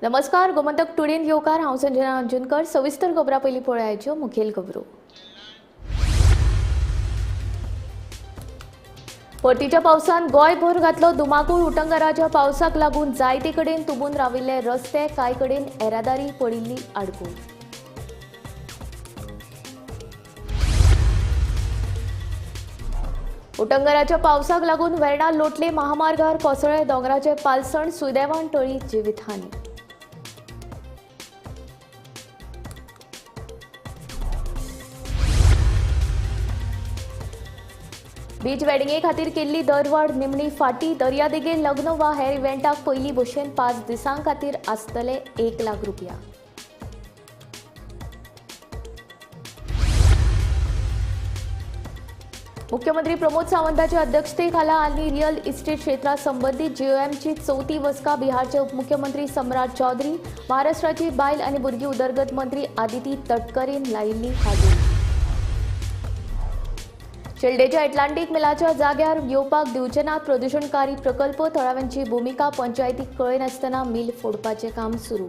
नमस्कार, गोमंतक टुडेन येवकार. हांव संजना अंजुनकर. सविस्तर खबरां पयलीं पळयाच्यो मुखेल खबरो. परतीच्या पावसान गोंयभर घातलो धुमाकूळ. उटंगाराच्या पावसाक लागून जायते कडेन तुंबून राविल्ले रस्ते, कांय कडेन येरादारी पडिल्ली आडकून. उटंगाराच्या पावसाक लागून वेर्णा लोटले महामार्गार कोसळ्ळे दोंगराचे पालसण, सुदैवान टळी जिवीतहानी. बीच वेडिंगे खातीर केल्ली दरवाड निमणी फाटी. दर्यादेगेर लग्न वा हेर इव्हेंटाक पयलीं भशेन 5 दिसां खातीर आसतले 1 लाख रुपया. मुख्यमंत्री प्रमोद सावंताच्या अध्यक्षतेखाला आनी रियल इस्टेट क्षेत्रा संबंदीत जीओएमची चौथी बसका बिहारचे उपमुख्यमंत्री सम्राट चौधरी, महाराष्ट्राची बायल आनी भुरगीं उदरगत मंत्री आदिती तटकरेन लायिल्ली हाजेरी. शेल्डेच्या एटलांटीक मिलाच्या जाग्यार येवपाक दिवचे नात प्रदूशणकारी प्रकल्प. थळाव्यांची भुमिका पंचायतीक कळयनासतना मिल फोडपाचें काम सुरू.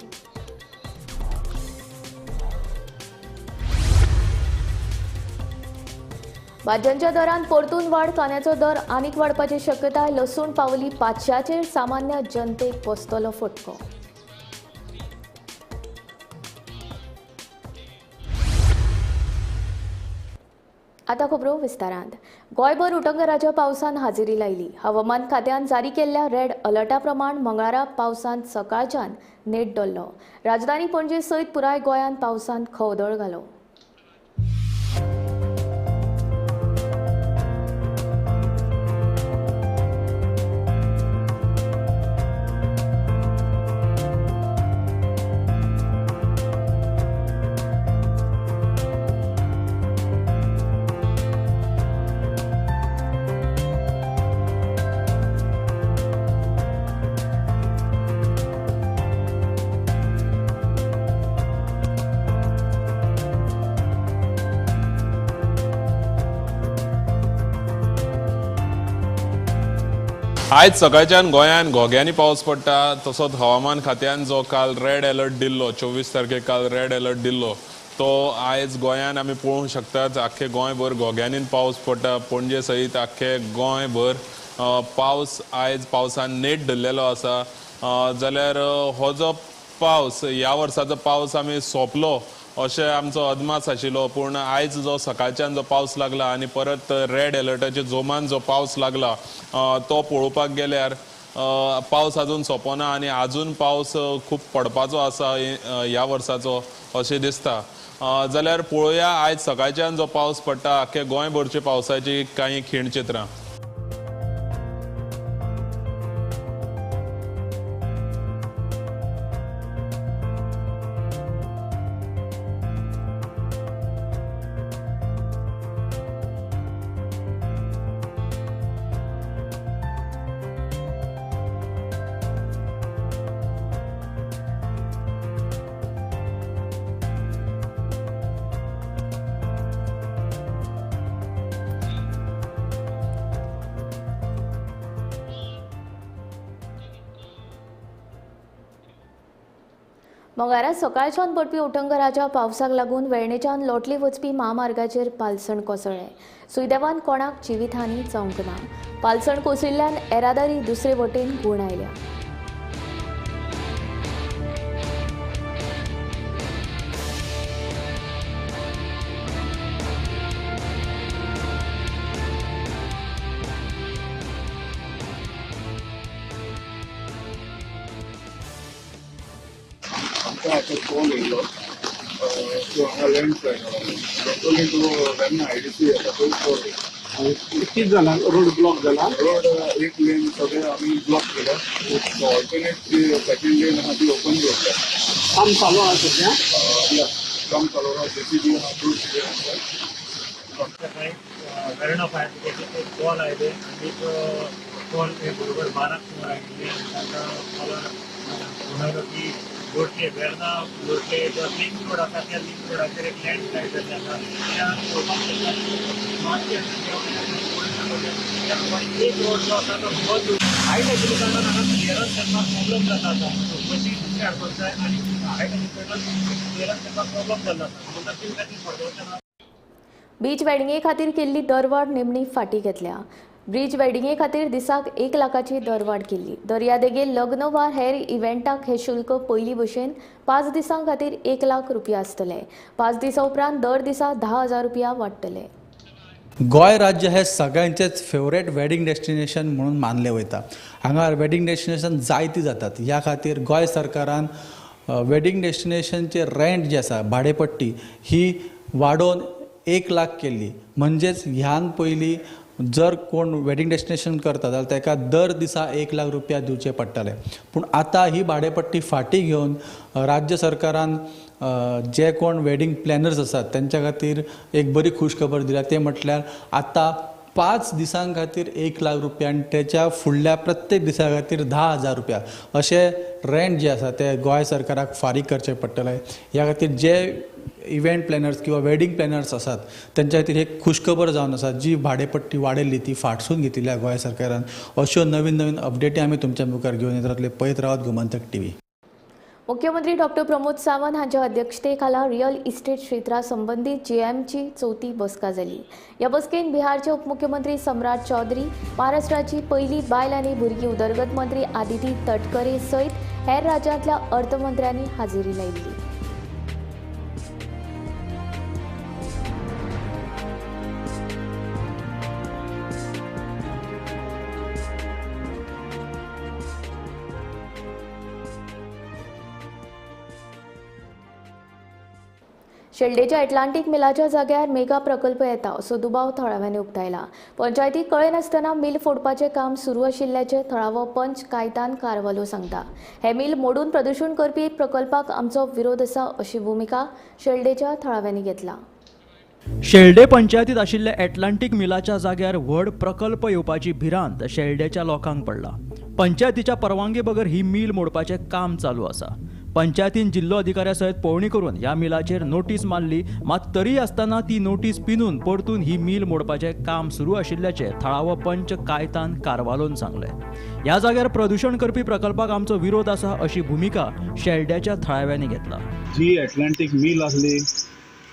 भाजयांच्या दरान परतून वाड. कांद्याचो दर आनीक वाडपाची शक्यताय. लसूण पावली 500चेर. सामान्य जनतेक बसतलो फटको. आतां खबरो विस्तारांत. गोंयभर उटंगाराच्या पावसान हाजेरी लायली. हवामान खात्यान जारी केल्ल्या रेड अलर्टा प्रमाण मंगळारा पावसान सकाळच्यान नेट धरलो. राजधानी पणजे सयत पुराय गोंयांत पावसान खवदळ घालो. आयज सकाळच्यान गोंयांत घोग्यांनी पावस पडटा. तसोच हवामान खात्यान जो काल रेड अलर्ट दिल्लो, 24 तारखेक काल रेड अलर्ट दिल्लो, तो आयज गोंयांत आमी पळोवंक शकतात. आख्खे गोंयभर घोग्यांनी पावस पडटा. पणजे सयत आख्खे गोंयभर पावस आयज पावसान नेट धरलेलो आसा. जाल्यार हो जो पावस, ह्या वर्साचो पावस आमी सोंपलो अशें आमचो अदमास आशिल्लो, पूण आयज जो सकाळच्यान जो पावस लागला आनी परत रेड अलर्टाचे जोमान जो पावस लागला तो पळोवपाक गेल्यार पावस अजून सोंपना आनी अजून पावस खूब पडपाचो आसा ह्या वर्साचो अशें दिसता. जाल्यार पळोवया आयज सकाळच्यान जो पावस पडटा आख्खे गोंयभरचे पावसाची कांय खीणचित्रां. मंगळारा सकाळच्यान पडपी उटंगाराच्या पावसाक लागून वेर्णेच्यान लोटली वचपी म्हामार्गाचेर पालसण कोसळ्ळें. सुदैवान कोणाक जिवीतहानी जावंक ना. पालसण कोसळिल्ल्यान येरादारी दुसरे वटेन गूण आयल्या. कॉल येयलो हांगा लँडस्लायड लोटली टू वेर्ना आयडीसी येता थंय कॉल येयलो. कितें जाला? रोड ब्लॉक जाला? रोड एक लेन सगळे आमी ब्लॉक केला. ऑल्टरनेट सेकंड लेन आहा ती ओपन दवरल्या. काम चालू आहा सद्या? या काम चालू आहा. जेसीबी आहा, टूल्स आसा. सकाळी वेर्णा फायर ब्रिगेडीक एक कॉल आयले आनी कॉल बरोबर 12 सुमार आयिल्ले आनी तांकां कॉलार फोन आयलो की लोटले वेर्ना लोटले जो लिंक रोड आसा त्या लिंक रोडाचेर एक लँडस्लायड जाल्लें आसा. त्या पळोवपाक शकता. त्या प्रमाणे एक रोड जो आसा तो बंद हायट आशिल्ल्या कारणान हांगा क्लियरन्स करपाक प्रॉब्लम जाता आतां. मशीन दुसरें हाडपाक जाय आनी हायट आशिल्ल्या कारणान क्लियरन्स करपाक प्रॉब्लम जाल्लो आसा, म्हणून ते खातीर फडगवचे. बीच वेडिंगे खातीर केल्ली दरवाड निमणी फाटी घेतल्या. ब्रीज वेडिंगे खातीर दिसाक 1 लाखाची दरवाड केल्ली. दर्यादेगेर लग्न वा हेर इव्हेंटाक हे शुल्क पयलीं भशेन 5 दिसां खातीर 1 लाख रुपया आसतले. 5 दिसां उपरांत दर दिसा 10,000 रुपया वाडटले. गोंय राज्य हे सगळ्यांचेच फेवरेट वेडिंग डेस्टिनेशन म्हणून मानले वयता. हांगा वेडिंग डेस्टिनेशन जायती जातात. ह्या खातीर गोंय सरकारान वेडिंग डेस्टिनेशनचे रेंट जे आसा, भाडेपट्टी ही वाडोवन 1 लाख केल्ली. म्हणजेच ह्यान पयलीं जर कोण वेडिंग डेस्टिनेशन करता जाल्यार ताका दर दिसा 1 लाख रुपया दिवचे पडटाले. पूण आतां ही भाडेपट्टी फाटीं घेवन राज्य सरकारान जे कोण वेडिंग प्लॅनर्स आसात तेंच्या खातीर एक बरी खुशखबर दिल्या. ते म्हटल्यार आतां 5 दिसां खातीर 1 लाख रुपया आनी तेच्या फुडल्या प्रत्येक दिसा खातीर 10,000 रुपया अशें रेंट जे आसा ते गोंय सरकाराक फारीक करचें पडटलें. ह्या खातीर जे इव्हेंट प्लॅनर्स किंवा वेडिंग प्लॅनर्स आसात तेंच्या खातीर एक खुशखबर जावन आसा. जी भाडेपट्टी वाडयल्ली ती फाटसून घेतिल्ल्या गोंय सरकारान. अश्यो नवीन नवीन अपडेटी आमी तुमच्या मुखार घेवन येत रावतले. पळयत रावात गोमंतक टीव्ही. मुख्यमंत्री डॉक्टर प्रमोद सावंत हांच्या अध्यक्षतेखाला रियल इस्टेट क्षेत्रा संबंदीत जीएमची चौथी बसका जाली. ह्या बसकेन बिहारचे उपमुख्यमंत्री सम्राट चौधरी, महाराष्ट्राची पयली बायल आनी भुरगीं उदरगत मंत्री आदिती तटकरे सयत हेर राज्यांतल्या अर्थमंत्र्यांनी हाजेरी लायिल्ली. शेल्डेच्या एटलांटीक मिलाच्या जाग्यार मेगा प्रकल्प येता असो दुबाव थळाव्यांनी उक्तायला. पंचायतीक कळयनासतना मिल फोडपाचें काम सुरू आशिल्ल्याचें थळावो पंच कायतान कारवालो सांगता. हे मिल मोडून प्रदूशण करपी प्रकल्पाक आमचो विरोध आसा अशी भुमिका शेल्डेच्या थळाव्यांनी घेतला. शेल्डे पंचायतीत आशिल्ल्या एटलांटीक मिलाच्या जाग्यार व्हड प्रकल्प येवपाची भिरांत शेल्डेच्या लोकांक पडला. पंचायतीच्या परवानगे बगर ही मिल मोडपाचें काम चालू आसा. पंचायतीन जिल्लो अधिकाऱ्या सयत पळोवणी करून ह्या मिलाचेर नोटीस मारली, मात तरी आसतना ती नोटीस पिनून परतून ही मिल मोडपाचें काम सुरू आशिल्ल्याचें थळावो पंच कायतान कारवालोन सांगलें. ह्या जाग्यार प्रदूशण करपी प्रकल्पाक आमचो विरोध आसा अशी भुमिका शेल्ड्याच्या थळाव्यांनी घेतला. जी एटलांटीक मिल आसली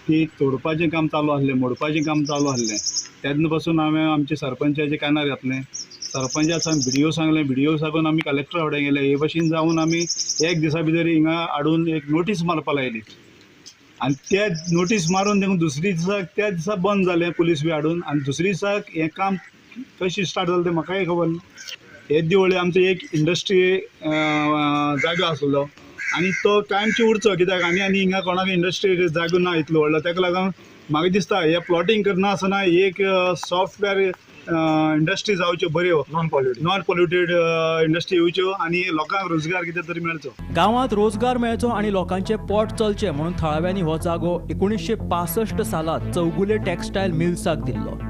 ती तोडपाचें काम चालू आसलें, मोडपाचें काम चालू आसलें. तेन्ना पासून हांवें आमच्या सरपंचाचे कानार घातलें. सरपंचा सांग बीडीओ सांगलें, बीडीओ सांगून आमी कलेक्टरा कडेन गेले. हे भशेन जावन आमी एक दिसा भितर हिंगा हाडून एक नोटीस मारपा लायली आनी ते नोटीस मारून देखून दुसरे दिसाक त्या दिसा बंद जालें, पुलीस बी हाडून. आनी दुसरे दिसाक हें काम कशें स्टार्ट जालें तें म्हाकाय खबर ना. हे दिवळे आमचो एक इंडस्ट्री जागो आसलो आनी तो कायमची उरचो कित्याक आनी आनी हिंगा कोणाक इंडस्ट्री जागो ना इतलो व्हडलो. ताका लागून म्हाका दिसता हे प्लॉटींग करना आसतना एक सॉफ्टवेअर इंडस्ट्री जावच्यो बऱ्यो, नॉन पॉल्युटेड इंडस्ट्री येवच्यो आनी लोकांक रोजगार कितें तरी मेळचो. गांवांत रोजगार मेळचो आनी लोकांचें पोट चलचें म्हणून थळाव्यांनी हो जागो 1965 सालांत चौगुले टेक्सटायल मिल्साक दिल्लो.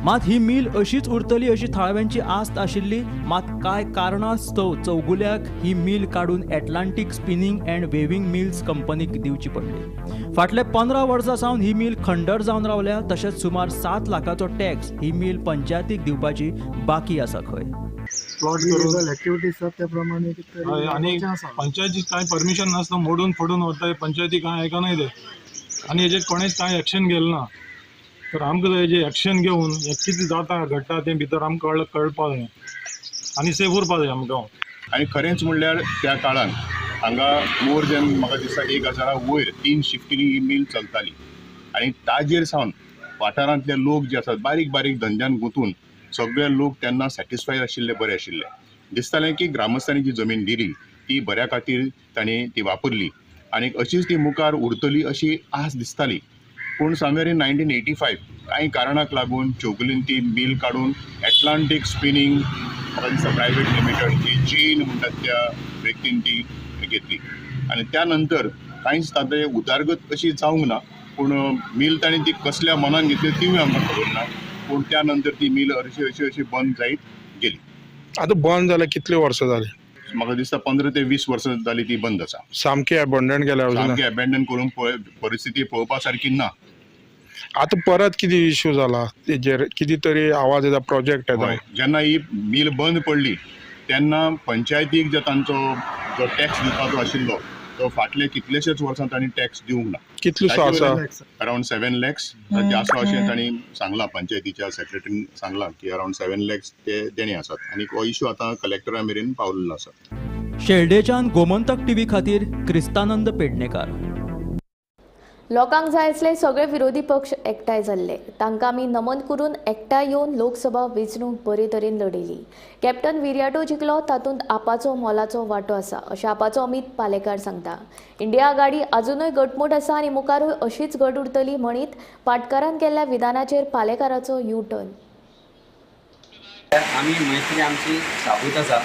मात ही मिल अशीच उरतली अशी थळाव्यांची आस्त आशिल्ली. मात कांय कारणास्तव चौगुल्याक ही मिल काडून Atlantic spinning and weaving mills कंपनीक दिवची पडली. फाटले 15 वर्सां सावन ही मिल खंडर जावन रावल्या. तशेंच सुमार 7 लाखाचो टॅक्स ही मिल पंचायतीक दिवपाची बाकी आसा खंय. प्लॉट करून ऍक्टिव्हिटीज त्या प्रमाणे आनी पंचायती कांय परमिशन नासतना मोडून फोडून वता, पंचायती कांय आयकनाय ते आनी हेजेर कोणेच कांय एक्शन घेतलें ना. तर आमकां हेजेर एक्शन घेवन हें कितें जाता घडटा तें भितर आमकां कळपाक जाय आनी सेफ उरपाक जाय आमकां. आनी खरेंच म्हणल्यार त्या काळान हांगा मोर देन म्हाका दिसता 1000 वयर 3 शिफ्टींनी ही मिल चलताली आनी ताजेर सावन वाठारांतले लोक जे आसात बारीक बारीक धंद्यान गुंतून सगळे लोक तेन्ना सॅटिस्फाय आशिल्ले, बरे आशिल्ले. दिसतालें की ग्रामस्थांनी जी जमीन दिली ती बऱ्या खातीर तांणी ती वापरली आनी अशीच ती मुखार उरतली अशी आस दिसताली. पूण समवेर इन 1985 कांय कारणाक लागून चौगुलीन ती मिल काडून एटलांटीक स्पिनींग म्हाका दिसता प्रायवेट लिमिटेड ही चीन म्हणटात त्या व्यक्तीन ती घेतली आनी त्या नंतर कांयच तातूंत उदरगत अशी जावंक ना. पूण मिल तांणी ती कसल्या मनान घेतली तिवूय आमकां खबर ना. पूण त्या नंतर ती मिल अशी अशी अशी बंद जायत गेली. आतां बंद जाल्यार कितली वर्सां जाली? म्हाका दिसता 15 ते 20 वर्सां जाली ती बंद आसा. सामकी एबंडन केल्या, सामकी एबेंडन करून परिस्थिती पळोवपा सारकी ना. आतां परत कितें इश्यू जाला तेजेर कितें तरी आवाज येता, प्रोजेक्ट येता. जेन्ना ही मील बंद पडली तेन्ना पंचायतीक जे तांचो जो टॅक्स दिवपाचो आशिल्लो तो फाटले कितलेशेच वर्सां तांणी टॅक्स दिवंक ना. कितलोसो आसा? अरावंड 7 लॅक्स आसा अशें तांणी सांगलां, पंचायतीच्या सेक्रेटरीन सांगलां की अरावंड 7 लॅक्स ते देणे आसात आनी हो इश्यू आतां कलेक्टरा मेरेन पावलेलो आसा. शेल्डेच्यान गोमंतक टीव्ही खातीर क्रिस्तानंद पेडणेकार. लोकांक जाय आसले सगळे विरोधी पक्ष एकठांय जाल्ले, तांकां आमी नमन करून एकठांय येवन लोकसभा वेंचणूक बरे तरेन लढयली. कॅप्टन विरियाटो जिखलो तातूंत आपाचो मोलाचो वांटो आसा अशें आपाचो अमित पालेकार सांगता. इंडिया आघाडी आजुनूय घटमूट आसा आनी मुखारूय अशीच घट उरतली म्हणीत पाटकारान केल्ल्या विधानाचेर पालेकाराचो यू टर्न. आमी मैत्री आमची साबूत आसा,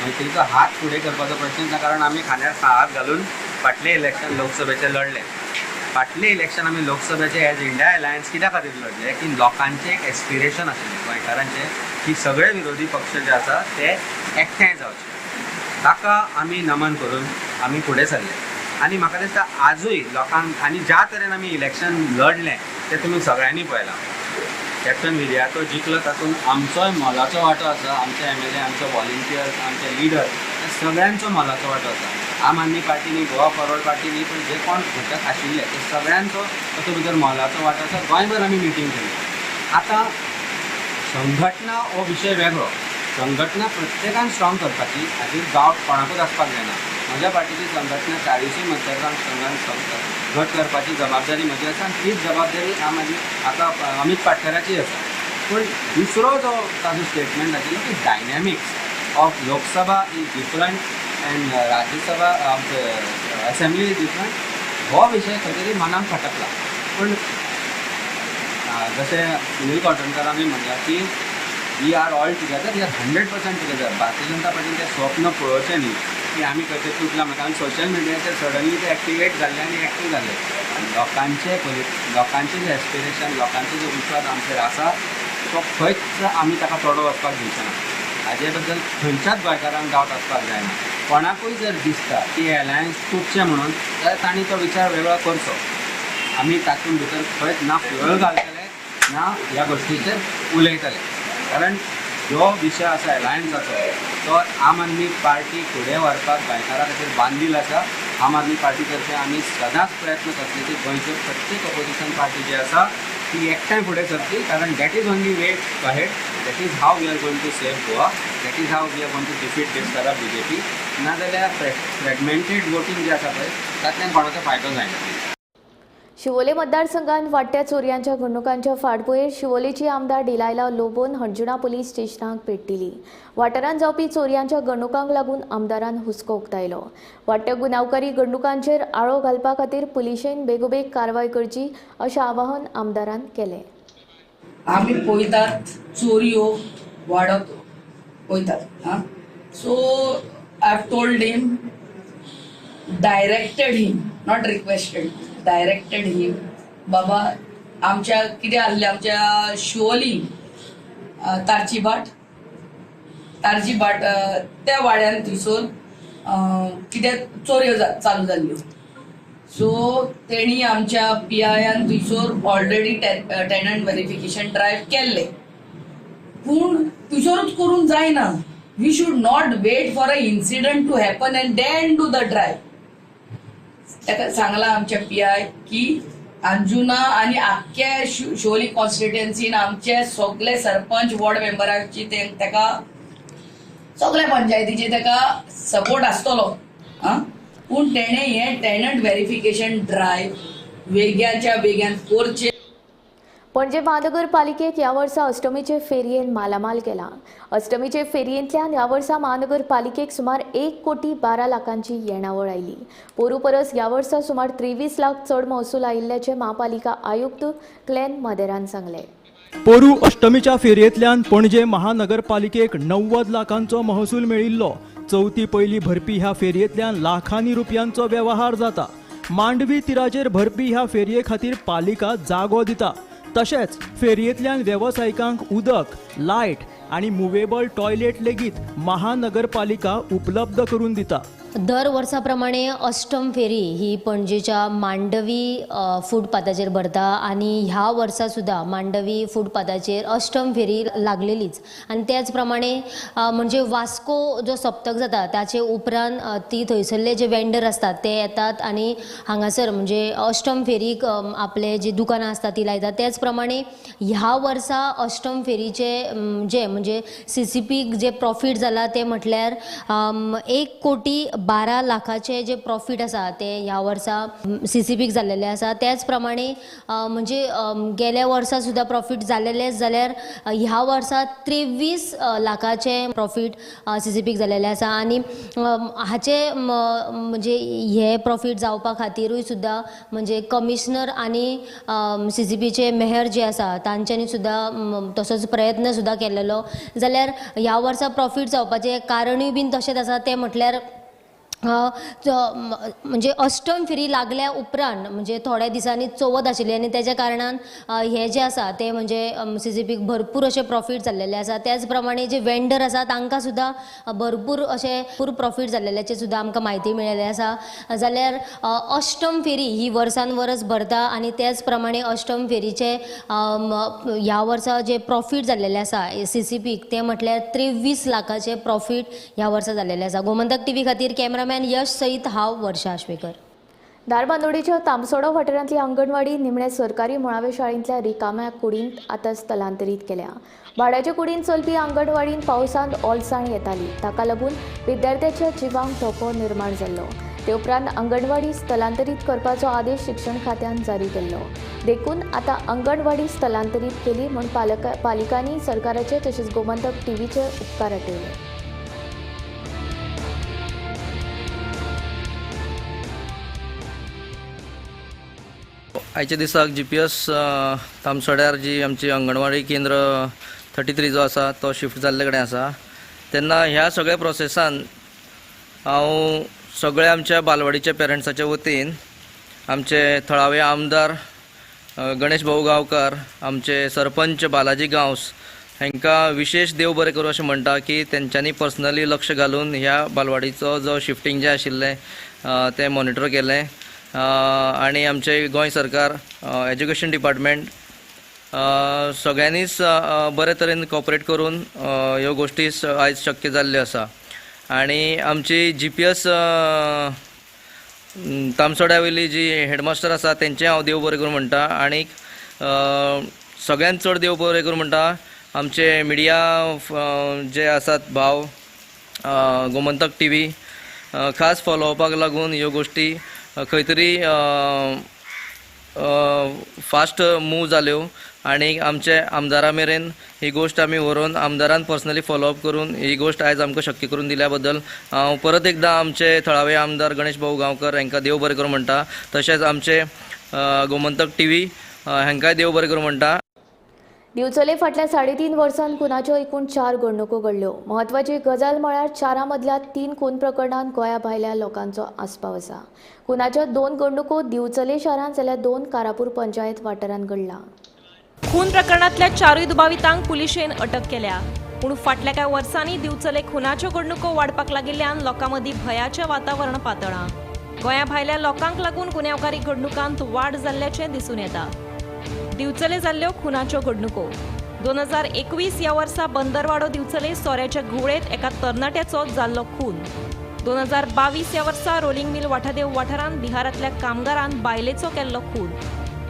मैत्रीचो हात फुडें करपाचो प्रश्न ना, कारण आमी खांद्यार हात घालून फाटलें इलेक्शन लोकसभेचें लढलें. फाटलें इलेक्शन आमी लोकसभेचें एज इंडिया अलायन्स कित्या खातीर लढले की लोकांचें एक एस्पिरेशन आशिल्लें गोंयकारांचें की सगळे विरोधी पक्ष जे आसा ते एकठांय जावचे, ताका आमी नमन करून आमी फुडें सरले. आनी म्हाका दिसता आजूय लोकांक आनी ज्या तरेन आमी इलेक्शन लढलें तें तुमी सगळ्यांनी पळयलां. कॅप्टन विरियाटो जिखलो तातूंत आमचोय मोलाचो वांटो आसा, आमचे एम एल ए, आमचे वॉलंटियर्स, आमचे लिडर, सगळ्यांचो मोलाचो वांटो आसा. आम आदमी पार्टी न्ही, गोवा फॉरवर्ड पार्टी न्ही, पण जे कोण घटक आशिल्ले ते सगळ्यांचो तातूंत भितर मोलाचो वांटो आसा. गोंयभर आमी मिटींग केली. आतां संघटना हो विशय वेगळो, संघटना प्रत्येकान स्ट्रॉंग करपाची हाजेर डावट कोणाकूच आसपाक जायना. म्हज्या पार्टीची संघटना 40 मतदारसंघान घट करपाची जबाबदारी म्हजी आसा आनी तीच जबाबदारी आम आदमी आतां अमित पाटकराची आसा. पूण दुसरो जो ताजो स्टेटमेंट आशिल्लो की dynamics of Lok Sabha is different and Rajya Sabha आमचे असेंब्ली is different, हो विशय खंय तरी मनाक खटकला. पूण जशें सुनील कॉटणकरांनी म्हणलां की we are all together, we are 100% together. Bharatiya Janata पार्टीन तें स्वप्न पळोवचें न्ही की आमी खंय तरी तुटला म्हणून, कारण सोशल मिडियाचेर सडनली ते एक्टिवेट जाल्ले आनी एक्टीव जाल्ले. लोकांचे लोकांचे जे एस्पिरेशन, लोकांचो जो विश्वास आमचेर आसा तो खंयच आमी ताका तोडो वचपाक दिवचे ना. हाजे बद्दल खंयच्याच गोंयकारांक डावट आसपाक जायना. कोणाकूय जर दिसता की अलायन्स तुटचें म्हणून जाल्यार तांणी तो विचार वेगळो करचो. आमी तातूंत भितर खंयच ना फ्युअल घालतले ना ह्या गोश्टीचेर उलयतले, कारण जो विशय आसा अलायन्साचो तो आम आदमी पार्टी फुडें व्हरपाक गोंयकारां खातीर बांदील आसा. आम आदमी पार्टी तर्फे आमी सदांच प्रयत्न करतले की गोंयच्यो प्रत्येक ऑपोजिशन पार्टी जी आसा ती एकठांय फुडें सरची, कारण that is only way ahead, that is how we are going to save Goa, that is how we are going to defeat this corrupt BJP. नाजाल्यार फ्रेगमेंटेड वोटींग जें आसा पळय तातूंतल्यान कोणाचो फायदो जायना. शिवोले मतदारसंघात वाडट्या चोरयांच्या घडणुकांच्या फाटभुंयेर शिवोलेची आमदार डिलायला लोबोन हणजुणा पुलीस स्टेशनाक भेट दिली. वाठारांत जावपी चोरयांच्या घडणुकांक लागून आमदारान हुस्को उक्तायलो. वाडट्या गुन्यांवकारी घडणुकांचेर आळो घालपा खातीर पुलिशेन बेगोबेग कारवाय करची अशें आवाहन आमदारान केलें. आमी पळयतात चोरयो वाडत वयतात. आं, so I have told him, directed him, not requested, directed him, बाबा आमच्या कितें आहलें, आमच्या शिवोली तारची बाट त्या वाड्यान थंयसर कितें चोरयो चालू जाल्ल्यो. सो तेणी आमच्या पी आयान थंयसर ऑलरेडी टेनंट वेरिफिकेशन ड्रायव्ह केल्ले, पूण थंयसरूच करूंक जायना. We should not wait for a incident to happen and then do the drive. ताका सांगलां आमच्या पी I की अंजुना आनी आख्ख्या शिवोली कॉन्स्टिट्युएन्सीन आमचे सगळे सरपंच वॉर्ड मेंबराची ताका सगळ्या पंचायतीचे ताका सपोर्ट आसतलो. आं, पूण तेणें हें टेनंट वेरिफिकेशन ड्रायव्ह वेग्याच्या वेग्यान करचें. पणजे महानगरपालिकेक ह्या वर्सा अष्टमीचे फेरयेन मालामाल केला. अष्टमीचे फेरयेंतल्यान ह्या वर्सा महानगरपालिकेक सुमार 1,12 लाखांची येणावळ आयली. पोरू परस ह्या वर्सा सुमार 23 लाख चड महसूल आयिल्ल्याचें महापालिका आयुक्त क्लेन मदेरान सांगलें. पोरू अष्टमीच्या फेरयेंतल्यान पणजे महानगरपालिकेक 90 लाखांचो महसूल मेळिल्लो. चवथी पयली भरपी ह्या फेरयेंतल्यान लाखांनी रुपयांचो वेव्हार जाता. मांडवी तिराचेर भरपी ह्या फेरये खातीर पालिका जागो दिता. तशेंच फेरयेंतल्यान वेवसायिकांक उदक, लायट आनी मुवेबल टॉयलेट लेगीत महानगरपालिका उपलब्ध करून दिता. दर वर्सा प्रमाणे अष्टम फेरी ही पणजेच्या मांडवी फुटपाथाचेर भरता आनी ह्या वर्सा सुद्दां मांडवी फुटपाथाचेर अष्टम फेरी लागलेलीच आनी त्याच प्रमाणे म्हणजे वास्को जो सप्तक जाता ताचे उपरांत ती थंयसरले जे वेंडर आसतात ते येतात आनी हांगासर म्हणजे अष्टम फेरीक आपले जी दुकानां आसतात ती लायतात. त्याच प्रमाणे ह्या वर्सा अष्टम फेरीचे जे म्हणजे सीसीपीक जे प्रॉफीट जाला ते म्हटल्यार 1,12,00,000 जे प्रॉफीट आसा ते ह्या वर्सा सीसीपीक जाल्लेले आसा. त्याच प्रमाणे म्हणजे गेल्या वर्सा सुद्दां प्रॉफीट जालेलेच जाल्यार ह्या वर्सा 23 लाखाचे प्रॉफीट सीसीपीक जालेले आसा आनी हाचे म्हणजे हे प्रॉफीट जावपा खातीरूय सुद्दां म्हणजे कमिशनर आनी सीसीपीचे मेहर जे आसा तांच्यांनी सुद्दां तसोच प्रयत्न सुद्दां केलेलो. जाल्यार ह्या वर्सा प्रॉफीट जावपाचें कारणूय बीन तशेंच आसा तें म्हटल्यार म्हणजे अष्टम फेरी लागल्या उपरांत म्हणजे थोड्या दिसांनी चवथ आशिल्ली आनी तेज्या कारणान हे जे आसा ते म्हणजे सीसीपीक भरपूर अशें प्रॉफीट जाल्लेले आसा. त्याच प्रमाणे जे वेंडर आसा तांकां सुद्दां भरपूर अशें भरपूर प्रॉफीट जाल्ल्याचे सुद्दां आमकां म्हायती मेळिल्ली आसा. जाल्यार अष्टम फेरी ही वर्सान वर्स भरता आनी त्याच प्रमाणे अष्टम फेरीचे ह्या वर्सा जे प्रॉफीट जाल्लेले आसा सीसीपीक ते म्हटल्यार 23 लाखाचे प्रॉफीट ह्या वर्सा जाल्लेले आसा. गोमंतक टीव्ही खातीर कॅमेरामॅन यश सहित हांव वर्षा आश्वेकर. धारबांदोडेच्या तामसोडो वाठारांतली अंगणवाडी निमणे सरकारी मुळावे शाळेंतल्या रिकाम्या कुडींत आतां स्थलांतरीत केल्या. भाड्याच्या कुडींत चलपी अंगणवाडींत पावसांत ओलसाण येताली, ताका लागून विद्यार्थ्याच्या जिवांक धोको निर्माण जाल्लो. ते उपरांत अंगणवाडी स्थलांतरीत करपाचो आदेश शिक्षण खात्यान जारी केल्लो. देखून आतां अंगणवाडी स्थलांतरीत केली म्हूण पालिकांनी सरकाराचे तशेंच गोमंतक टीव्हीचे उपकार आटयले. आयच्या दिसाक जीपीएस तामसोड्यार जी आमची अंगणवाडी केंद्र 33 जो आसा तो शिफ्ट जाल्ले कडेन आसा. तेन्ना ह्या सगळ्या प्रोसेसान हांव सगळ्या आमच्या बालवाडीच्या पेरंट्साच्या वतीन आमचे थळावे आमदार गणेश भाऊ गांवकार, आमचे सरपंच बालाजी गांवस हांकां विशेश देव बरें करूं अशें म्हणटा की तेंच्यांनी पर्सनली लक्ष घालून ह्या बालवाडीचो जो शिफ्टींग जें आशिल्लें तें मॉनिटर केलें आनी आमचे गोंय सरकार, एज्युकेशन डिपार्टमेंट सगळ्यांनीच बरे तरेन कॉपरेट करून ह्यो गोश्टी आयज शक्य जाल्ल्यो आसा. आनी आमची जीपीएस तामसोड्या वयली जी हेडमास्टर आसा तेंचें हांव देव बरें करूं म्हणटा आनी सगळ्यांत चड देव बरें करूं म्हणटा आमचे मिडिया जे आसात भाव गोमंतक टीव्ही खास फॉलोवपाक लागून ह्यो गोश्टी खंय तरी फास्ट मूव जाल्यो आनी आमचे आमदारा मेरेन ही गोश्ट आमी व्हरून आमदारान पर्सनली फॉलोअप करून ही गोश्ट आयज आमकां शक्य करून दिल्या बद्दल हांव परत एकदां आमचे थळावे आमदार गणेश भाऊ गांवकर हांकां देव बरें करूं म्हणटा, तशेंच आमचे गोमंतक टीव्ही हांकांय देव बरें करूं म्हणटा. दिवचले फाटल्या 3.5 वर्सांत खुनाच्यो एकूण 4 घडणुको घडल्यो. म्हत्वाची गजाल म्हळ्यार 4 मदल्या 3 खून प्रकरणांत गोंया भायल्या लोकांचो आस्पाव आसा. खुनाच्यो 2 घडणुको दिवचले शारांत जाल्यार 2 कारापूर पंचायत वाठारांत घडला. खून प्रकरणांतल्या 4 दुबावितांक पुलिशेन अटक केल्या. पूण फाटल्या कांय वर्सांनी दिवचले खुनाच्यो घडणुको वाडपाक लागिल्ल्यान लोकां मदीं भंयाचें वातावरण पातळ्ळां. गोंया भायल्या लोकांक लागून गुन्यांवकारी घडणुकांत वाड जाल्ल्याचें दिसून येता. दिवचले जाल्ल्यो खुनाच्यो घडणुको 2021 ह्या वर्सा बंदरवाडो दिवचले सोऱ्याच्या घुंवळेंत एका तरणाट्याचो जाल्लो खून. 2022 ह्या वर्सा रोलिंग मिल वाठादेव वाठारांत बिहारांतल्या कामगारान बायलेचो केल्लो खून.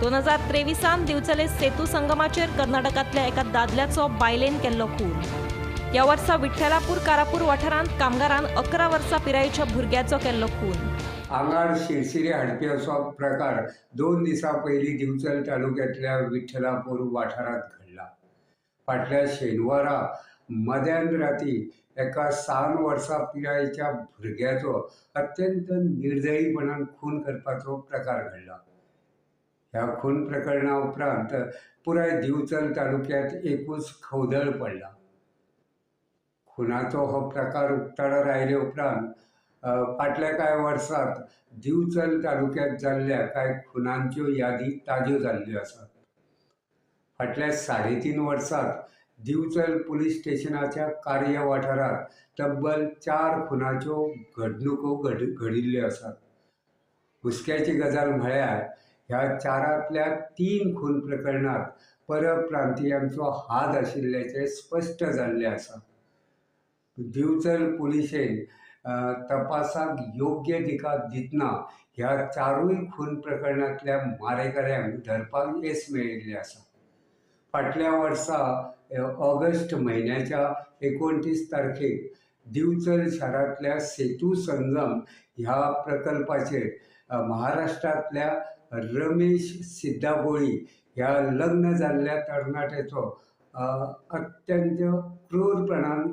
2023 दिवचले सेतू संगमाचेर कर्नाटकांतल्या एका दादल्याचो बायलेन केल्लो खून. ह्या वर्सा विठ्ठलापूर कारापूर वाठारांत कामगारान 11 वर्सां पिरायेच्या भुरग्याचो केल्लो खून. आंगार शिरशिरे हाडपी असो प्रकार 2 दिसां पयलीं दिवचल तालुक्यांतल्या विठ्ठलापूर वाठारांत घडला. फाटल्या शेनवारा मध्यान राती एका 6 वर्सां पिरायेच्या भुरग्याचो अत्यंत निर्दयीपणान खून करपाचो प्रकार घडला. ह्या खून प्रकरणा उपरांत पुराय दिवचल तालुक्यांत एकूच खवदळ पडला. खुनाचो हो प्रकार उक्ताडार आयले उपरांत फाटल्या कांय वर्सांत दिवचल तालुक्यांत जाल्ल्या कांय खुनांच्यो यादी ताज्यो जाल्ल्यो आसात. फाटल्या 3.5 वर्सांत दिवचल पुलीस स्टेशनाच्या कार्य वाठारांत तब्बल 4 खुनाच्यो घडणुको घडिल्ल्यो आसात. हुस्क्याची गजाल म्हळ्यार ह्या 4ांतल्या 3 खून प्रकरणांत परप्रांतीयांचो हात आशिल्ल्याचें स्पश्ट जाल्लें आसा. दिवचल पुलिशेन तपासाक योग्य दिका दितना ह्या 4ूय खून प्रकरणांतल्या मारेकऱ्यांक धरपाक येस मेळिल्लें आसा. फाटल्या वर्सा ऑगस्ट म्हयन्याच्या 29 तारखेक दिवचल शारांतल्या सेतू संगम ह्या प्रकल्पाचेर महाराष्ट्रांतल्या रमेश सिद्धागोळी ह्या लग्न जाल्ल्या तरणाट्याचो अत्यंत क्रूरपणान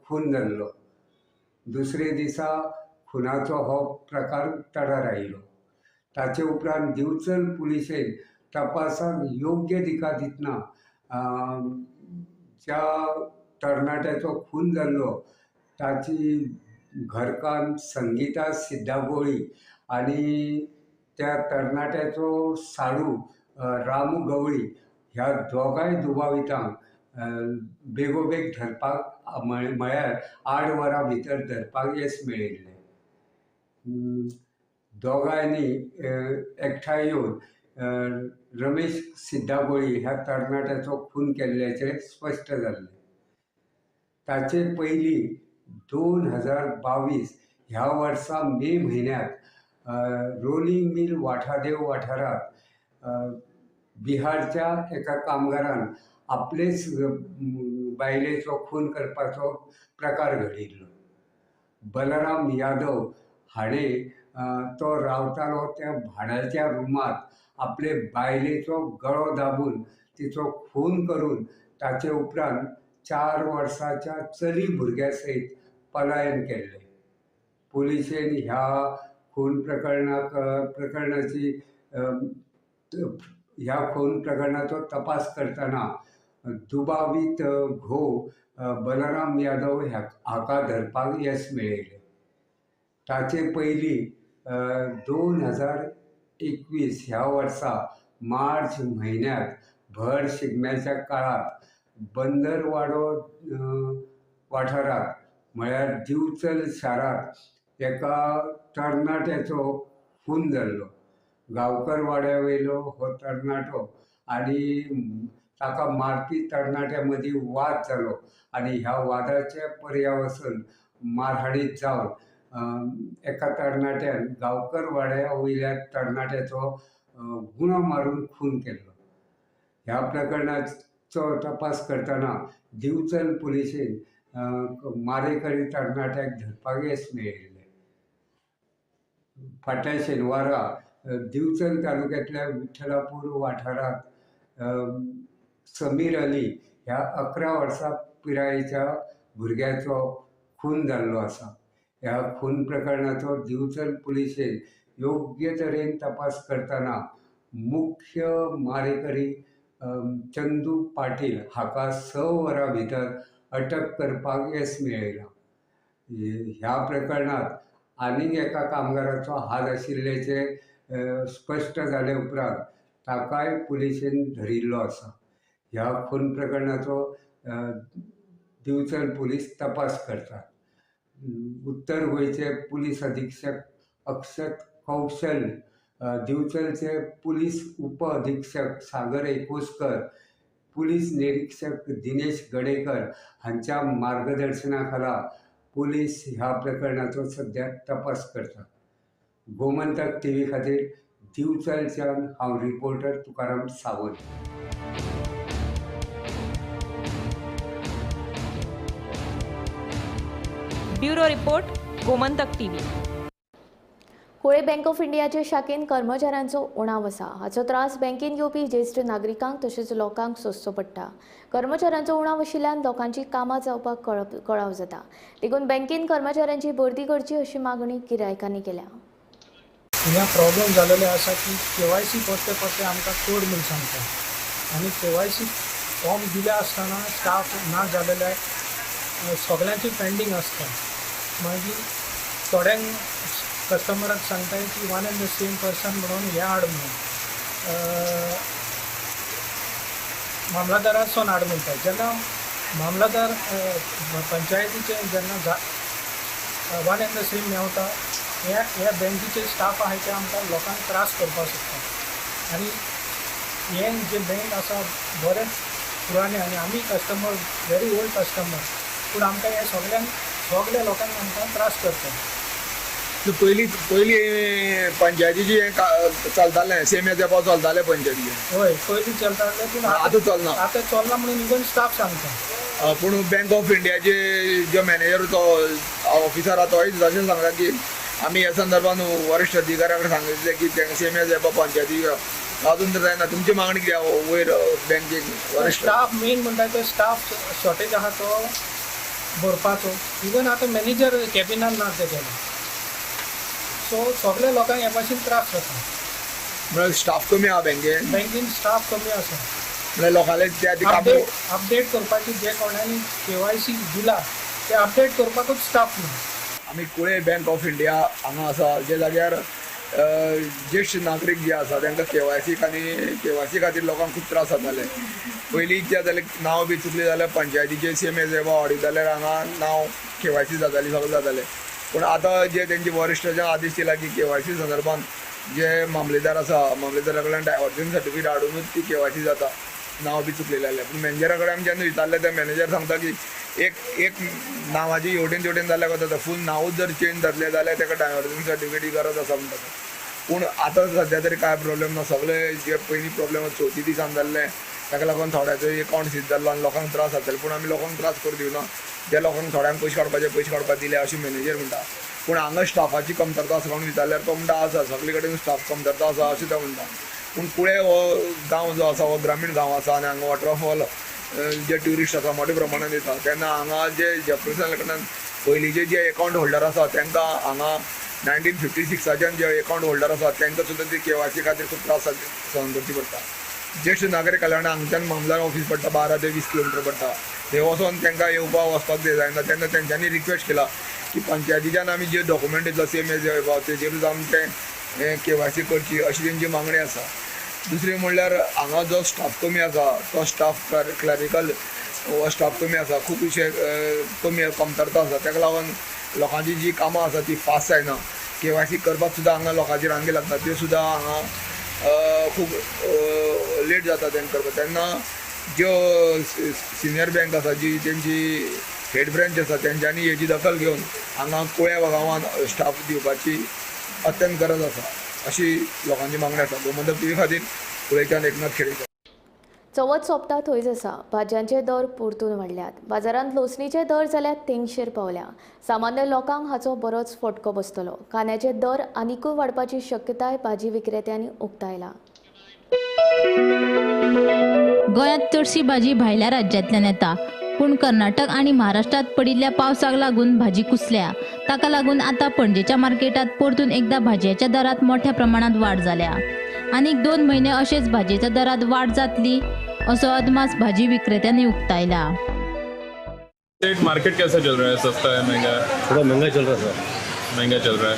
खून जाल्लो. दुसरे दिसा खुनाचो हो प्रकार उक्ताडार आयलो. ताचे उपरांत दिवचल पुलिशेन तपासाक योग्य दिका दितना ज्या तरणाट्याचो खून जाल्लो ताची घरकान्न संगीता सिद्धागोळी आनी त्या तरणाट्याचो साडू रामू गवळी ह्या दोगांय दुबावितांक बेगोबेग धरपाक म्हळ्यार 8 वरां भितर धरपाक येस मेळिल्लें. दोगांयनी एकठांय येवन रमेश सिद्धागोळी ह्या तरणाट्याचो खून केल्ल्याचें स्पश्ट जाल्लें. ताचे पयलीं 2022 ह्या वर्सा मे म्हयन्यांत रोलिंग मिल वाठादेव वाठारांत बिहारच्या एका कामगारान आपलेच बायलेचो खून करपाचो प्रकार घडिल्लो. बलराम यादव हाणें तो रावतालो त्या भाड्याच्या रुमांत आपले बायलेचो गळो दाबून तिचो खून करून ताचे उपरांत 4 वर्सांच्या चली भुरग्या सयत पलायन केल्लें. पुलिशेन ह्या खून ह्या खून प्रकरणाचो तपास करतना दुबावीत घोव बलराम यादव हाका धरपाक येस मेळयलें. ताचे पयलीं 2021 ह्या वर्सा मार्च म्हयन्यांत भर शिगम्याच्या काळांत बंदरवाडो वाठारांत म्हळ्यार दिवचल शारांत एका तरणाट्याचो खून जाल्लो. गांवकर वाड्या वयलो हो तरणाटो आनी ताका मारपी तरणाट्या मदीं वाद जालो आनी ह्या वादाचे पर्यावसन मारहाणीत जावन एका तरणाट्यान गांवकर वाड्या वयल्या तरणाट्याचो गुणो मारून खून केल्लो. ह्या प्रकरणाचो तपास करतना दिवचल पुलिशेन मारेकरी तरणाट्याक धरपाक येस मेळिल्लें. फाटल्या शेनवारा दिवचल तालुक्यांतल्या विठ्ठलापूर वाठारांत समीर अली ह्या 11 वर्सां पिरायेच्या भुरग्याचो खून जाल्लो आसा. ह्या खून प्रकरणाचो दिवचल पुलिशेन योग्य तरेन तपास करतना मुख्य मारेकरी चंदू पाटील हाका 6 वरां भितर अटक करपाक येस मेळयलां. ह्या प्रकरणांत आनीक एका कामगाराचो हात आशिल्ल्याचें स्पश्ट जाले उपरांत ताकाय पुलिशेन धरिल्लो आसा. ह्या खून प्रकरणाचो दिवचल पुलीस तपास करतात. उत्तर गोंयचे पुलीस अधीक्षक अक्षत कौशल, दिवचलचे पुलीस उप अधीक्षक सागर एकोस्कर, पुलीस निरीक्षक दिनेश गडेकर हांच्या मार्गदर्शना खाला पुलीस ह्या प्रकरणाचो सध्या तपास करतात. गोमंतक टीव्ही खातीर दिवचलच्यान हांव reporter Tukaram Sawant. Bureau report, Gomantak TV. Collem bank of इंडियाचे शाखेन कर्मचाऱ्यांचो उणाव आसा. हाचो त्रास बँकेन घेवपी ज्येश्ठ नागरिकांक तशेंच लोकांक सोंसचो पडटा. कर्मचाऱ्यांचो उणाव आशिल्ल्यान लोकांची कामां जावपाक कळाव जाता. देखून बँकेन कर्मचाऱ्यांची भरती करची अशी मागणी गिरायकांनी केल्या. हिंगा प्रॉब्लम जालेले आसा की केवायसी करते करते आमकां कोड म्हूण सांगता आनी केवायसी फॉर्म दिले आसतना स्टाफ ना जालेले सगळ्यांची पेंडींग आसता. मागीर थोड्यांक कस्टमराक सांगताय की one and the same person म्हणून हें हाड म्हणून मामलादारासून हाड म्हणटा. जेन्ना मामलादार पंचायतीचे जेन्ना वन एंड the same मेवता, ह्या ह्या बँकीचे स्टाफ आहाय ते आमकां लोकांक त्रास करपाक सोदता. आनी हें जे बँक आसा बरेंच पुराणें आनी आमी कस्टमर वेरी ओल्ड कस्टमर, पूण आमकां हे सगल्यांक सगल्या लोकांक आमकां त्रास करता. पयलीं पयलीं पंचायतीची हें चलतालें, सेम एज एबॉ चलतालें पंचायतीचें. हय, पयलीं चलतालें, पूण आतां चलना. आतां चलना म्हणून इवन स्टाफ सांगता. पूण बँक ऑफ इंडियाचे जो मॅनेजर तो ऑफिसर आहा तोय तशें सांगता की आमी ह्या संदर्भात वरिश्ठ अधिकाऱ्या कडेन सांगितलें की तांकां सेम एज एबॉ पंचायती अजून तर जायना. तुमची मागणी कितें वयर बँकेक वरिश्ठ स्टाफ मेन म्हणटा तो स्टाफ शॉर्टेज आहा तो भरपाचो. इवन आतां मॅनेजर कॅबिनान ना ते गेले, सो सगल्या लोकांक हे भाशेन त्रास जाता. म्हळ्यार स्टाफ कमी आहा बँकेन, बँकेन स्टाफ कमी आसा, म्हळ्यार लोकांले त्या अपडेट अपडेट करपाची जे कोणांनी केवायसी दिला ते अपडेट करपाकूच स्टाफ ना. आमी कुळे बँक ऑफ इंडिया हांगा आसा, जे जाग्यार ज्येश्ठ नागरीक जे आसा तांकां केवायसी आनी केवायसी खातीर लोकांक खूब त्रास जाताले. पयलीं कितें जातालें, नांव बी चुकलें जाल्यार पंचायतीचे सेम एज एबॉ हाडीत जाल्यार हांगा नांव केवायसी जाताली, सगळें जातालें. पूण आतां जे तेंचे वरिश्ठाचे आदेश दिला की केवायसी संदर्भात जे मामलेदार आसा मामलेदारा कडल्यान डायवर्जन सर्टिफिकेट हाडुनूच ती केवायसी जाता, नांव बी चुकलेलें जाल्यार. पूण मॅनेजरा कडेन आमी जेन्ना विचारलें ते मॅनेजर सांगता की एक एक नांवाची हेवटेन तेवटेन जाल्यार वता, फूल नांवूच जर चेंज जातलें जाल्यार ताका डायवर्जन सर्टिफिकेटी गरज आसा म्हणटा. पूण आतां सद्या तरी कांय प्रॉब्लेम ना, सगळे जे पयलीं प्रॉब्लेम चवथी दिसान जाल्ले ताका लागून थोड्याचो एकावंट सीज जाल्लो आनी लोकांक त्रास जाताले. पूण आमी लोकांक त्रास करूं दिवना, जे लोकांक थोड्यांक पयशे काडपाचे पयशे काडपाक दिले अशें मॅनेजर म्हणटा. पूण हांगा स्टाफाची कमतरता आसा म्हणून विचारल्यार तो म्हणटा आसा, सगळे कडेन स्टाफ कमतरता आसा अशें तो म्हणटा. पूण कुळे हो गांव जो आसा हो ग्रामीण गांव आसा आनी हांगा वॉटरफॉल जे ट्युरिस्ट आसा मोठ्या प्रमाणान येता, तेन्ना हांगा जे जेप्रसन कडल्यान पयलींचे जे एकावंट होल्डर आसा तांकां हांगा 1956 जे एकावंट होल्डर आसा तांकां सुद्दां ती केवायसी खातीर खूब त्रास सहन करची पडटा. ज्येश्ठ नागरीक कल्याण हांगच्यान मामलेदार ऑफीस पडटा 12 ते 20 किलोमिटर पडटा, थंय वचोन तांकां येवपाक वचपाक जायना. तेन्ना तेंच्यांनी रिक्वेस्ट केला की पंचायतीच्यान आमी जे डॉक्युमेंट दितलो सेम एज एबॉ तेजेरूच आमी तें केवायसी करची अशी तेंची मागणी आसा. दुसरें म्हणल्यार हांगा जो स्टाफ कमी आसा तो स्टाफ क्लरिकल हो स्टाफ कमी आसा, खुबशे कमी कमतरता आसा, ताका लागून लोकांची जी कामां आसा ती फास्ट जायना. केवायसी करपाक सुद्दां हांगा लोकांची रांगे लागता, त्यो सुद्दां हांगा खूब लेट जाता तेंकां करपाक. तेन्ना ज्यो सिनियर बँक आसा जी तेंची हेड ब्रांच आसा तेंच्यांनी हेजी दखल घेवन हांगा कुळ्या गांवांत स्टाफ दिवपाची अत्यंत गरज आसा अशी लोकांची मागणी आसा. गोमंतक टीव्ही खातीर कुळेच्यान एकनाथ खेडेकर. चवथ सोंपता थंयच आसा, भाजयांचे दर परतून वाडल्यात. बाजारांत लोसणीचे दर जाल्यार 300 पावल्या. सामान्य लोकांक हाचो बरोच फटको बसतलो. कांद्याचे दर आनिकूय वाडपाची शक्यताय भाजी विक्रेत्यांनी उक्तायला. गोंयांत चडशी भाजी भायल्या राज्यांतल्यान येता, पूण कर्नाटक आनी महाराष्ट्रांत पडिल्ल्या पावसाक लागून भाजी कुसल्या. ताका लागून आतां पणजेच्या मार्केटांत परतून एकदा भाजयेच्या दरांत मोठ्या प्रमाणांत वाड जाल्या. आनीक 2 म्हयने अशेंच भाजयेच्या दरांत वाड जातली असो अदमास भाजी विक्रेत्यांनी उक्तायला. मार्केट कैसा चल रहा है, सस्ता है महंगा है? थोड़ा महंगा चल रहा है सर. महंगा चल रहा है,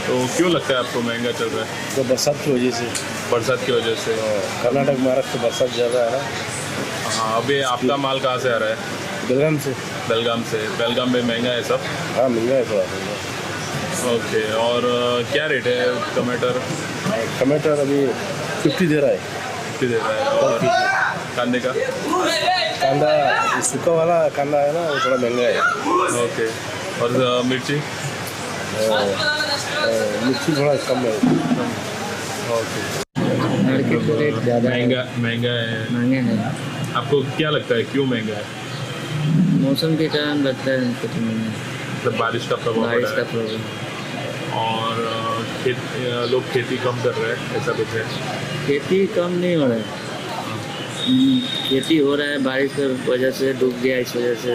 तो क्यों लगता है आपको महंगा चल रहा है? तो बरसात की वजह से. बरसात की वजह से. कर्नाटक महाराष्ट्र बरसात ज़्यादा है ना. हाँ, अभी आपका माल कहाँ से आ रहा है? बेलगाम से. बेलगाम से. बेलगाम में महंगा है सब? हाँ, महंगा है थोड़ा. ओके, और क्या रेट है टमाटर? टमाटर अभी 50 दे रहा है. 50 दे रहा है. और कांदे का? कांदा सूखा वाला कांदा है ना, वो थोड़ा महंगा है. ओके, और मिर्ची? मिर्ची थोड़ा कम है. ओके, मार्केट का रेट ज़्यादा महंगा महंगा है. महंगा है. आपको क्या लगता है क्यों महंगा है? मौसम के कारण लगता है कुछ महंगा, मतलब बारिश का प्रभाव. बारिश का प्रभाव. और लोग खेती कम कर रहे हैं, ऐसा कुछ है? खेती कम नहीं हो रहा है, खेती हो रहा है, बारिश की वजह से डूब गया, इस वजह से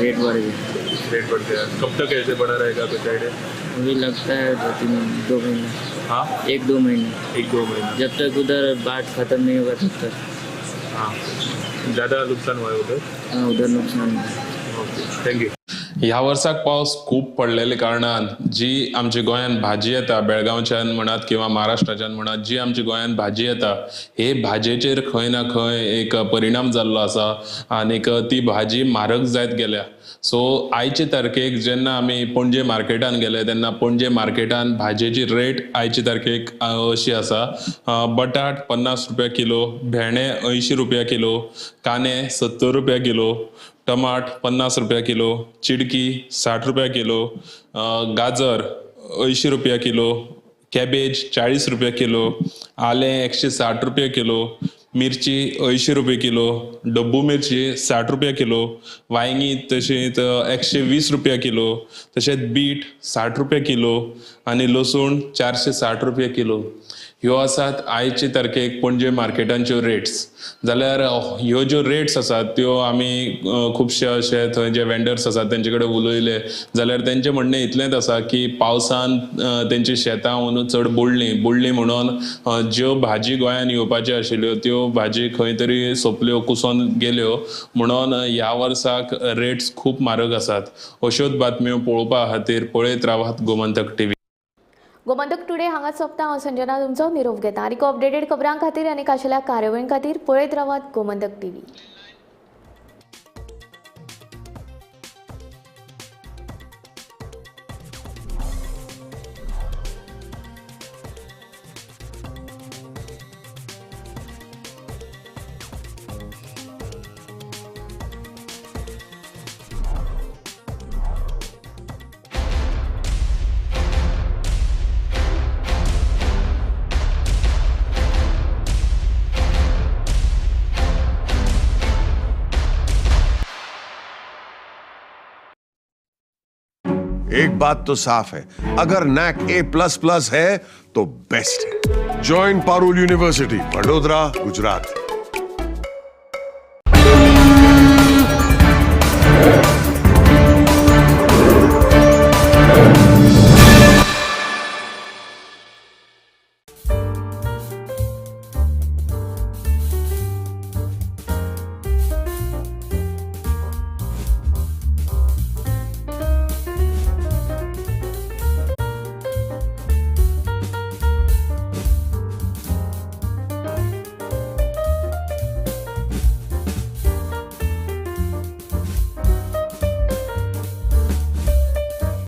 रेट बढ़ गया. रेट बढ़ गया. कब तक ऐसे बढ़ा रहेगा कुछ आइडिया? अभी लगता है 2-3 2 महीने. हाँ, 1-2 महीने. 1-2 महीने, जब तक उधर बाढ़ खत्म नहीं होगा तब तक. हाँ, ज़्यादा नुकसान हुआ है उधर? हाँ, उधर नुकसान हुआ. Okay, thank you. ह्या वर्साक पावस खूब पडलेले कारणान जी आमच्या गोंयांत भाजी येता, बेळगांवच्यान म्हणात किंवा महाराष्ट्राच्यान म्हणात, जी आमच्या गोंयांत भाजी येता हे भाजयेचेर खंय ना खंय एक परिणाम जाल्लो आसा आनीक ती भाजी म्हारग जायत गेल्या. सो आयचे तारखेक जेन्ना आमी पणजे मार्केटान गेले तेन्ना पणजे मार्केटान भाजयेची रेट आयचे तारखेक अशी आसा. बटाट 50 रुपया किलो, भेंडे 80 रुपया किलो, कांदे 70 रुपया किलो, टमाट 50 रुपया किलो, चिडकी 60 रुपया किलो, गाजर 80 रुपया किलो, कॅबेज 40 रुपया किलो, आलें 160 रुपया किलो, मिरची 80 रुपया किलो, डब्बू मिरची 60 रुपया किलो, वांयगीं तशींच 120 रुपया किलो, तशेंच बीट 60 रुपया किलो आनी लसूण 460 रुपया किलो. ह्यो आसात आयचे तारखेक पणजे मार्केटांच्यो रेट्स. जाल्यार ह्यो ज्यो रेट्स आसात त्यो आमी खुबशे अशे थंय जे वेंडर्स आसात तेंचे कडेन उलयले जाल्यार तेंचें म्हणणें इतलेंच आसा की पावसान तेंची शेतां अंदू चड बुडलीं म्हणून ज्यो भाजी गोंयांत येवपाच्यो आशिल्ल्यो त्यो भाजी खंय तरी सोंपल्यो, कुसोन गेल्यो, म्हणून ह्या वर्साक रेट्स खूब म्हारग आसात. अश्योच बातम्यो पळोवपा खातीर पळयत रावात गोमंतक टीव्ही. गोमंतक टुडे हांगा सोंपता. हांव संजना तुमचो निरोप घेता. आनी अपडेटेड खबरां खातीर आनी खाशेल्या कार्यावळीं खातीर पळयत रावात गोमंतक टीव्ही. एक बात तो साफ है, अगर नैक A++ है तो बेस्ट है। Join Parul university, Vadodara, Gujarat.